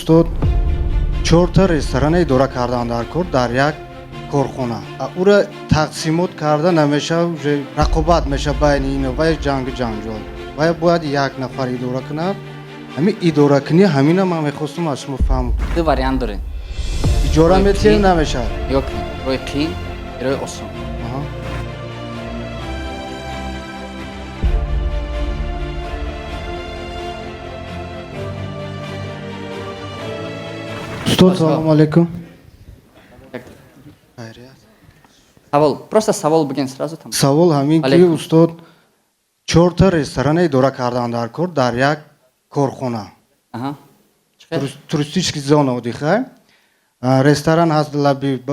Устод, чорта ресторана идора кардан дар кор дар як корхона. Ура тақсимот карда намешавад, уже рақобат мешавад байни ино ва ҷангу ҷанҷол. Ва бояд як нафар идора кунад. Ҳамин идоракунӣ, ҳамина ман мехостум аз шумо фаҳм. Ду вариант дорем. Иҷора Роҳи метиҳем, қиин. намешавад. Нигоҳ кунед, роҳи қиин, роҳи осон. Устод, салому алейкум. Хайрият. Савол, просто савол бигин, сразу там. Савол ҳамин ки, Алейкум. устод, чорта ресторана идора кардан дар кор дар як корхона. Чӣ хел? Туристический зона отдыха. Ресторан ҳаст лаби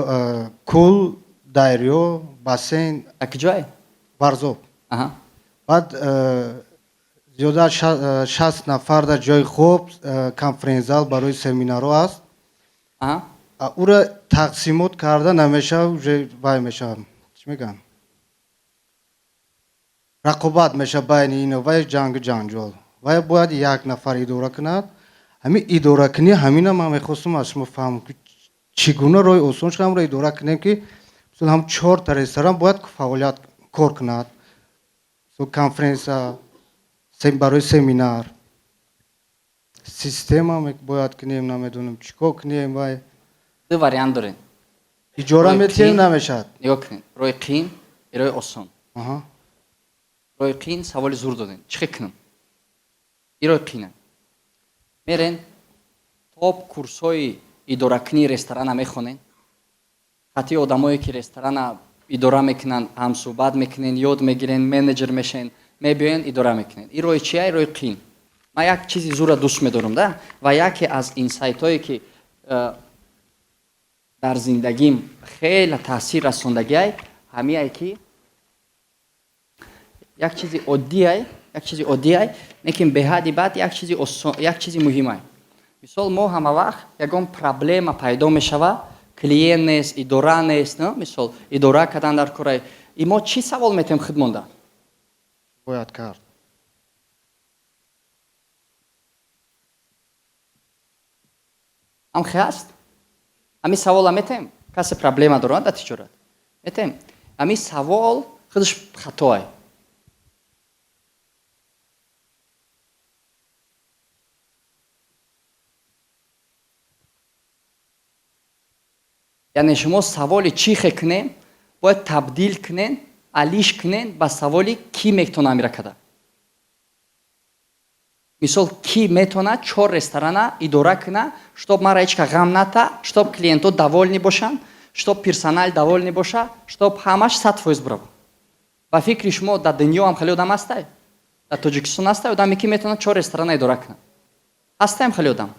кӯл, дарё, бассейн. А куҷое? Варзоб. Баъд зиёда аз 60 нафар дар ҷои хоб, конференц-зал барои семинарҳо аст. Ура тақсимот карда намешавад, уже вай мешавад, чӣ мегӯянд, рақобат мешавад байни ино ва ҷангу ҷанҷол. Ва бояд як нафар идора кунад. Ҳамин идоракунӣ, ҳамина ман мехостум аз шумо фаҳм, ки чӣ гуна роҳи осон шуд ҳамро идора кунем, ки мисол ҳам чорта ресторан бояд фаъолият кор кунад, мисол конференсия барои семинар система бояд кунем, намедонам чӣ кор кунем вай. Ду вариант дорем. Иҷора Роҳи метиҳем, қиин. намешавад. Нигоҳ кунед, роҳи қиин, роҳи осон. Роҳи қиин, саволи зур додем. Чӣ хел кунам? И роҳи қиина. Мерен топ курсҳои идоракунии ресторана мехонен, хати одамое ки ресторана идора мекунанд ҳамсӯҳбат мекунен, ёд мегирен, менеҷер мешен, мебиёен, идора мекунен. И роҳи чия? И роҳи қиин. Ман як чизи зурра дӯст медорам да, ва яке аз инсайтҳое ки дар зиндагим хеле таъсир расондагиай, ҳамиае ки як чизи оддиай, як чизи оддиай, лекин беҳадди баъд як чизи осон, як чизи муҳимай. Мисол, мо ҳама вақт ягон проблема пайдо мешава, клиент нест, идора нест, мисол, идора кардан дар кораи и мо чӣ савол метем худмонда? Бояд кард. Ҳам хе аст, ҳамин савола метем, касе проблема дорад дар тиҷорат, метем. Ҳамин савол худаш хатоай. Яъне шумо саволи чӣ хе кунем бояд табдил кунен, алиш кунен ба саволи кӣ метавона амира када. Мисол, кӣ метавонад чор ресторана идора куна, чтоб мара ҳеч ка ғам ната, чтоб клиентҳо довольный бошанд, чтоб персонал довольный боша, чтоб ҳамаш 100% бирава? Ба фикри шумо, дар дунё ҳам хеле одам ҳастай? Дар Тоҷикистон ҳастай одаме, ки метавонад чор ресторана идора кунад? Ҳастаем хеле одам.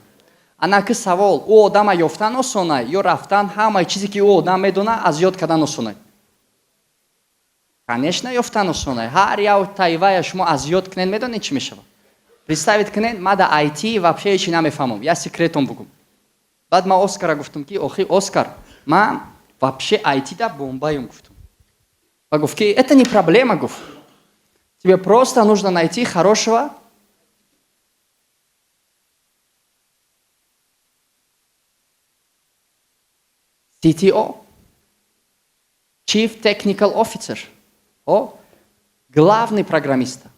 Ана ки савол: ӯ одама ёфтан осонай ё рафтан ҳамаи чизе, ки ӯ одам медона, аз ёд кардан осонай? Конечно, ёфтан осонай. Ҳар як таивая шумо аз ёд кунед, медонед, чӣ мешавад? Представить кунед, ма да IT вообще ҳечи намефаҳмам. Я секретом бугум. Баъд ма Оскара гуфтам, ки охи, Оскар, ман вообще IT да бомбаем, гуфтам. Ва гуфт, ки это не проблема, гуфт, тебе просто нужно найти хорошего CTO, Chief Technical Officer, о, главный программиста.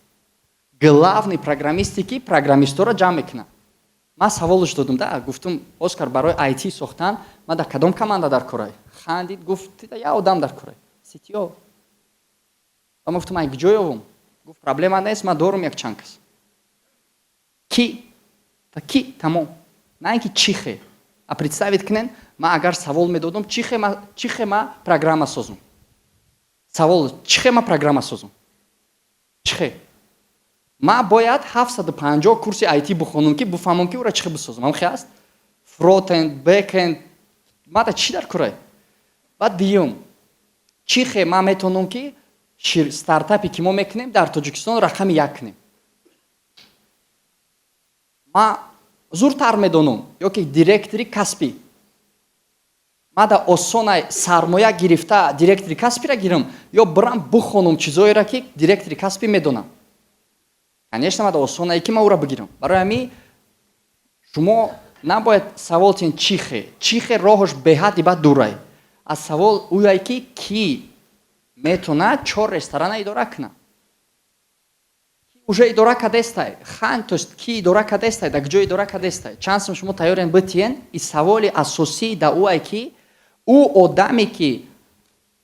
Главный программисте, ки программистора ҷамъ мекунад. Ман саволш додум да, гуфтум: «Оскар, барои IT сохтан ман дар кадом команда дар корай?» Хандид, гуфт: «Я одам дар корай, CTO». Ва ман гуфтум: «Ай куҷо ёвум?» Гуфт: «Проблема нест, ман дорум якчанд кас». Ки та ки, тамом, на ин ки чӣ хе. А представить кунен, ман агар савол медодум: чӣ хе ма программа созум? Савол: чӣ хе ма программа созум? Чӣ хе ман бояд 750 курси IT бихонам, ки бифаҳмам, ки ӯра чӣ хе бисозам? Ҳам хе аст, frontend, backend, мада чӣ дар корай? Баъд дуюм: чӣ хе ман метавонам, ки стартапе, ки мо мекунем, дар Тоҷикистон рақами як кунем? Ман зуртар медонам ё ки директори Каспи? Мада осонай сармоя гирифта директори Каспира гирам ё бирам бихонам чизоеро, ки директори Каспи медонам? Конечно, мада осонае, ки ман ӯра бигирам. Барои ҳамин шумо Набояд савол тин чихе чихе, роҳаш беҳадди бад дурай. Аз савол ӯяй, ки кӣ метавонад чор ресторана идора кунад, уже идора кардестай хан, то есть ки идора кардестай, дар куҷо идора кардестай, чанд сум шумо тайёрен битиен. И саволи асосӣ да ӯай, ки ӯ одаме, ки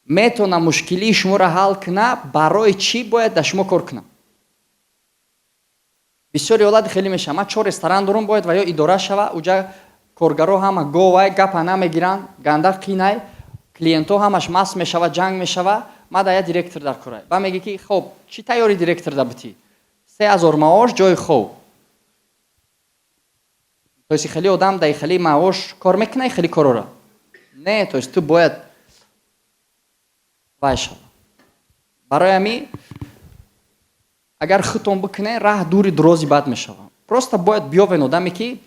метавона мушкилии шуморо ҳал куна, барои чӣ бояд дар шумо кор кунад? Бисёри ҳолати хеле мешавад: ман чор ресторан дорум, бояд ва ё идора шава. Уҷа коргаро ҳама говай, гапа намегиранд, ганда қинай, клиентҳо ҳамаш маст мешава, ҷанг мешава. Ма да я директор дар корай. Ба меги, ки хоб, чӣ тайёри директор да битӣ? 3000 маош, ҷои хоб. То есть хеле одам дар хеле маош кор мекуна, хеле корора не. То есть ту бояд вай шава. Барои ҳами агар худтон бикунед, раҳ дури дурози бад мешава. Просто бояд биёвен одаме, ки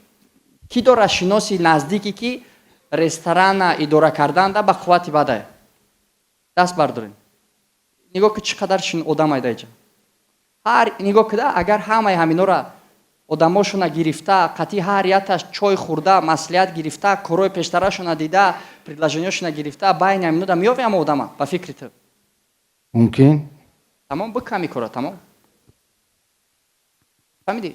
кӣ дора шиноси наздике, ки ресторана идора карданда ба қуввати бадае, даст бардорем. Нигоҳ ки чӣ қадар одам айдаиҷа. Ҳар нигоҳ кида, агар ҳамаи ҳаминора одамошона гирифта, қатъи ҳар яташ чой хӯрда, маслиҳат гирифта, корҳои пештарашона дида, предложениёшона гирифта, байни ҳаминода меёви ҳама одама, ба фикри ту? Мумкин. Тамом, бикун ҳами кора, тамом. Фаҳмидӣ?